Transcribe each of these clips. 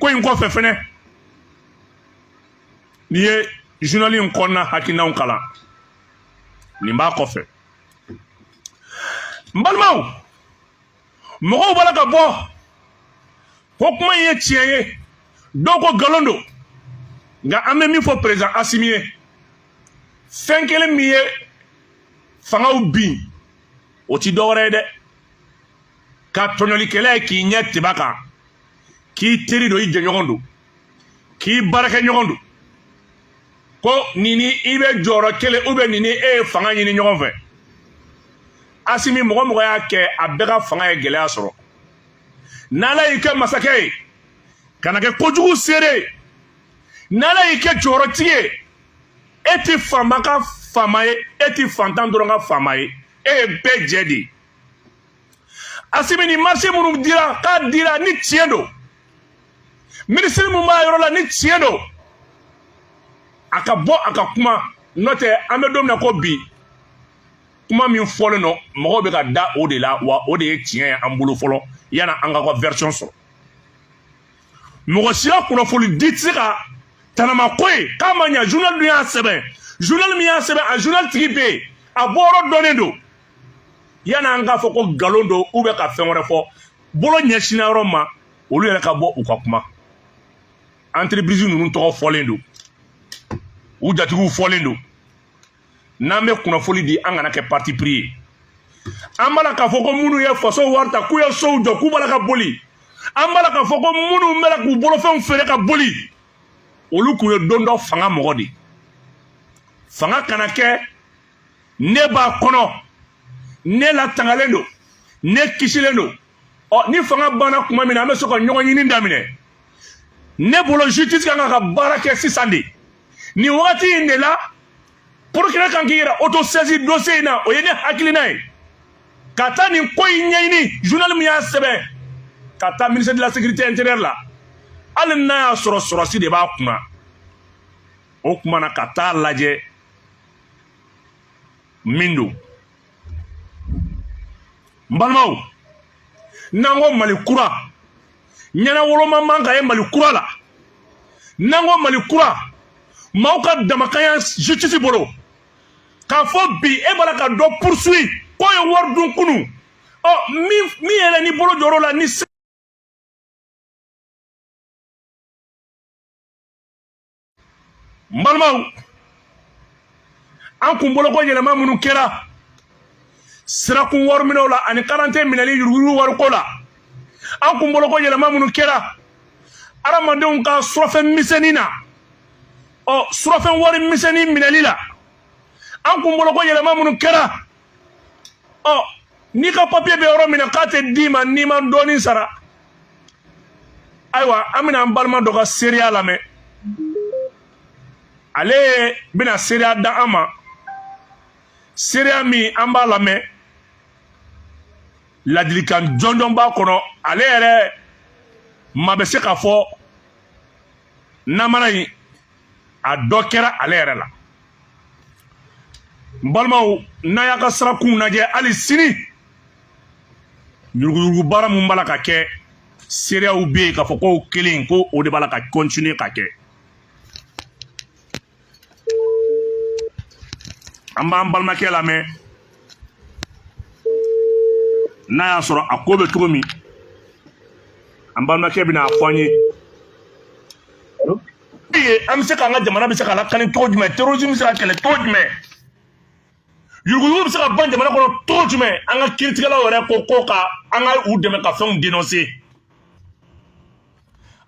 ko in kɔfɛ fɛnɛ, n'i ye journal in kɔnɔna hakilinaw kalan, nin b'a kɔfɛ. N balimaw, mɔgɔw b'a la ka bɔ ko kuma in ye tiɲɛ ye, dɔw ko nkalon don. Nka an bɛ min fɔ président Asimi ye, fɛn kelen min ye fangaw bin, o ti dɔwɛrɛ ye dɛ, ka tɔɲɔlikɛla ye k'i ɲɛ teba kan, k'i teri don, i jɛɲɔgɔn don, k'i baarakɛɲɔgɔn don, ko nin ni i bɛ jɔyɔrɔ kelen ou bien nin ni e ye fanga ɲini ɲɔgɔn fɛ. Asimi, mɔgɔ mɔgɔ y'a kɛ, a bɛɛ ka fanga ye gɛlɛya sɔrɔ. N'Ala y'i kɛ masakɛ ye, kana kɛ kojugu seere ye. N'Ala y'i kɛ jɔyɔrɔtigi ye, e tɛ faama ka faama ye, e tɛ fantan dɔrɔn ka faama ye, e ye bɛɛ jɛ de ye. Asimi, ni marché minnu dira k'a dira, ni tiɲɛ don, minisiri min b'a yɔrɔ la, ni tiɲɛ don, a ka bɔ a ka kuma. N'o tɛ, an bɛ don min na ko bi, kuma min fɔlen don, mɔgɔw bɛ ka da o de la, wa o de ye tiɲɛ ye an bolo fɔlɔ, yanni an ka version sɔrɔ. Mɔgɔ si ka kunnafoni di tɛ se ka tanama ko ye k'a ma ɲa. Journal dun y'a sɛbɛn, journal min y'a sɛbɛn, a journal tigi bɛ yen, a bɔyɔrɔ dɔnnen don. Yanni an k'a fɔ ko nkalon don ou bien ka fɛn wɛrɛ fɔ, bolo ɲɛsinna yɔrɔ ma, olu yɛrɛ ka bɔ u ka kuma. Entreprise ninnu tɔgɔ fɔlen don, u jatigiw fɔlen don. N'an bɛ kunnafoni di, an kana kɛ parti pris ye. An b'a la k'a fɔ ko minnu ye faso wari ta k'u ye sow jɔ, k'u b'a la ka boli. An b'a la k'a fɔ ko minnu bɛ la k'u bolofɛnw feere ka boli, olu kun ye don dɔ fanga mɔgɔ de. Fanga kana kɛ ne b'a kɔnɔ, ne latangalen don, ne kisilen don. Ɔ, ni fanga banna tuma min na, an bɛ sɔrɔ ka ɲɔgɔn ɲini daminɛ. Ne bolo, justice kan ka baara kɛ sisan de. Nin wagati in de la, procureur kan k'i yɛrɛ auto-saisir dossier in na. O ye ne hakilina ye, ka taa nin ko in ɲɛɲini, journal min y'a sɛbɛn, ka taa ministère de la Sécurité intérieure la, hali n'a y'a sɔrɔ sɔrɔsi de b'a kunna o tuma na, ka taa lajɛ min don. N balimaw, n'an ko Mali kura, ɲɛnawoloma man ka ye Mali kura la. N'an ko Mali kura, maaw ka damakanya justice bolo, k'a fɔ bi e b'a la ka dɔ poursuit k'o ye wari dun kunu, ɔ, min min yɛrɛ ni bolo jɔr'o la ni. N balimaw, an kun boloko yɛlɛma minnu kɛra sirakun wari minɛw la ani karante minɛli yuruguyurugu wariko la, an kun boloko yɛlɛma minnu kɛra adamadenw ka surafɛn misɛnnin na, ɔ, surafɛn wari misɛnnin minɛli la, an kun boloko yɛlɛma minnu kɛra, ɔ, n'i ka papiye bɛ yɔrɔ min na k'a tɛ d'i ma n'i ma dɔɔnin sara. Ayiwa, an bɛna an balima dɔ ka seereya lamɛn. Ale bɛna seereya da an ma, seereya min an b'a lamɛn, ladilikan jɔnjɔn b'a kɔnɔ. Ale yɛrɛ maa bɛ se k'a fɔ namara in a dɔ kɛra ale yɛrɛ la. N balimaw, n'a y'a ka sirakunw lajɛ hali sini, yuruguyurugu baara mun b'a la ka kɛ, seereyaw bɛ yen k'a fɔ k'o kelen ko o de b'a la ka continuer ka kɛ. An b'an balimakɛ lamɛn, n'a y'a sɔrɔ a ko bɛ cogo min, an balimakɛ bɛna a fɔ an ye. An bɛ se k'an ka jamana bɛ se ka lakani cogo jumɛn? Terrorisme bɛ se ka kɛlɛ cogo jumɛn? Yuruguyurugu bɛ se ka ban jamana kɔnɔ cogo jumɛn? An ka kiiritigɛlaw yɛrɛ ko ka an ka u dɛmɛ ka fɛnw dénoncer.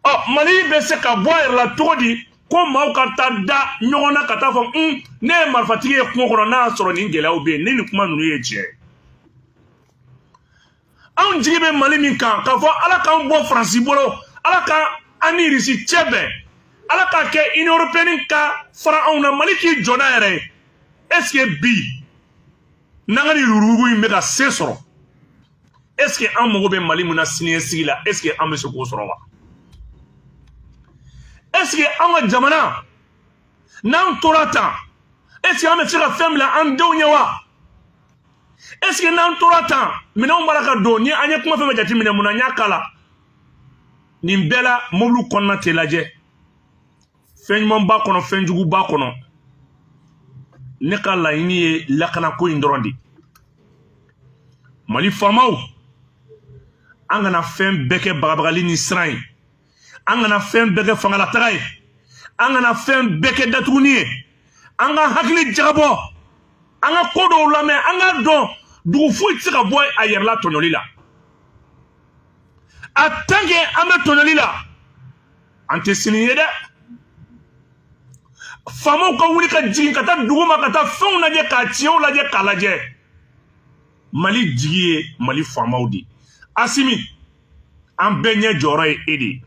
Ɔ, Mali bɛ se ka bɔ a yɛrɛ la cogo di ko maaw ka taa da ɲɔgɔn na ka taa fɔ un ne ye marifatigi ye kungo kɔnɔ, n'a y'a sɔrɔ nin gɛlɛyaw bɛ yen, ni nin kuma ninnu ye tiɲɛ ye? Anw jigi bɛ Mali min kan, k'a fɔ Ala k'an bɔ Faransi bolo, Ala ka an ni Irisi cɛ bɛn, Ala k'a kɛ Union européenne ka fara anw na, Mali k'i jɔ n'a yɛrɛ ye. Est ce que bi n'an ka nin yuruguyurugu in bɛ ka se sɔrɔ, est ce que an mago bɛ Mali min na siniɲɛsigi la, est ce que an bɛ se k'o sɔrɔ wa? Est ce que an ka jamana, n'an tora tan, est ce que an bɛ se ka fɛn bila an denw ɲɛ wa? Est ce que n'an tora tan, minɛnw b'a la ka don, ni an ye kuma fɛn fɛn jateminɛ, mun na n y'a k'a la? Nin bɛɛ la, mobili kɔnɔna tɛ lajɛ. Fɛn ɲuman b'a kɔnɔ, fɛn jugu b'a kɔnɔ. Ne ka laɲini ye lakanako in dɔrɔn de. Mali faamaw, an kana fɛn bɛɛ kɛ bagabagali ni siran ye, an kana fɛn bɛɛ kɛ fangalataga ye, an kana fɛn bɛɛ kɛ datuguni ye. An ka hakili jagabɔ, an ka ko dɔw lamɛn, an k'a dɔn dugu foyi tɛ se ka bɔ a yɛrɛ la tɔɲɔli la. A tant que an bɛ tɔɲɔli la, an tɛ sini ye dɛ. Faamaw ka wuli ka jigin ka taa dugu ma, ka taa fɛnw lajɛ, k'a tiɲɛw lajɛ, k'a lajɛ. Mali jigi ye Mali faamaw de. Asimi, an bɛɛ ɲɛ jɔyɔrɔ ye e de ye.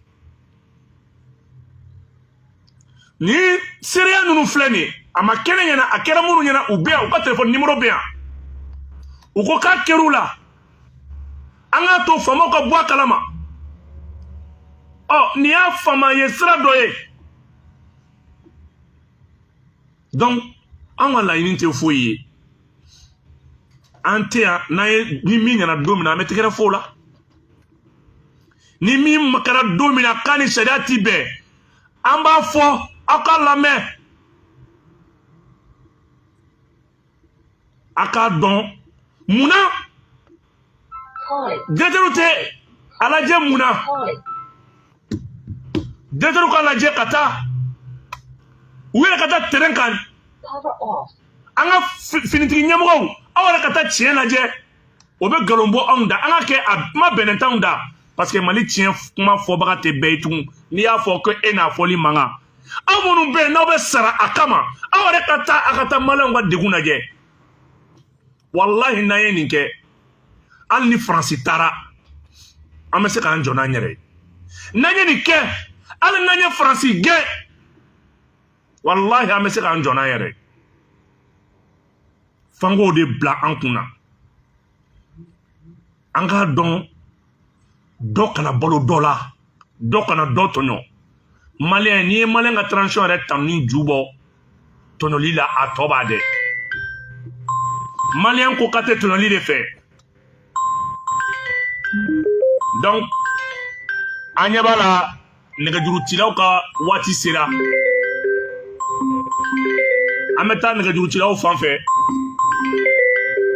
Ni seereya ninnu filɛ nin ye, a ma kɛ ne ɲɛna, a kɛra minnu ɲɛna, u bɛ yan, u ka telefɔni nimoro bɛ yan, u ko k'a kɛr'u la. An k'a to faamaw ka bɔ a kalama. Ɔ, nin y'a faama ye sira dɔ ye. Donc an ka laɲini tɛ foyi ye, an tɛ yan. N'an ye ni min ɲɛna don min na, an bɛ tɛgɛrɛ fɔ o la. Ni min kɛra don min na k'a ni sariya ti bɛn, an b'a fɔ aw k'a lamɛn, a k'a dɔn munna directeur tɛ a lajɛ, munna directeur k'a lajɛ ka taa u yɛrɛ ka taa terrain kan. An ka finitigi ɲɛmɔgɔw, aw yɛrɛ ka taa tiɲɛ lajɛ. O bɛ nkalon bɔ anw da, an ka kɛ a kuma bɛnnen t'anw da, parce que Mali tiɲɛ kuma fɔbaga tɛ bɛɛ ye tugun. N'i y'a fɔ ko e n'a fɔli man kan, aw minnu bɛ yen n'aw bɛ sara a kama, aw yɛrɛ ka taa, a ka taa maliyɛnw ka degun lajɛ. Walahi, n'an ye nin kɛ, hali ni Faransi taara, an bɛ se k'an jɔ n'an yɛrɛ ye. N'an ye nin kɛ, hali n'an ye Faransi gɛn, walahi, an bɛ se k'an jɔ n'an yɛrɛ ye. F'an k'o de bila an kun na. An k'a dɔn, dɔ kana balo dɔ la, dɔ kana dɔ tɔɲɔ. Maliyɛn, n'i ye maliyɛn ka transition yɛrɛ tanu ni ju bɔ tɔɲɔli la, a tɔ b'a dɛ. Maliyɛn ko k'a tɛ tɔɲɔli de fɛ. Donc an ɲɛ b'a la, nɛgɛjurucilaw ka waati sera. An bɛ taa nɛgɛjurucilaw fan fɛ.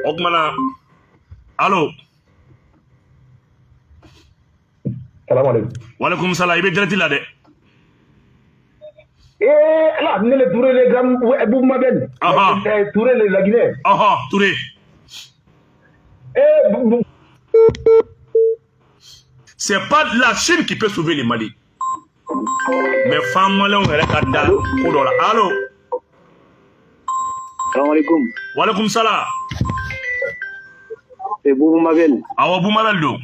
O tuma na, alo. Salaamaaleykum. Walekum salam. I bɛ direct la dɛ. Ee ala, ne le Touré le grand Boubou Mabel. Touré le la Guinée. Ɔhɔn, Touré. Eh. C'est pas la Chine qui peut sauver le Mali. Mais fan maliyɛnw yɛrɛ ka da ko dɔ la. Allo. Salaamaaleykum. Walekum salam. C'est Boubou Mabel. Awɔ, Boubou Mabel don.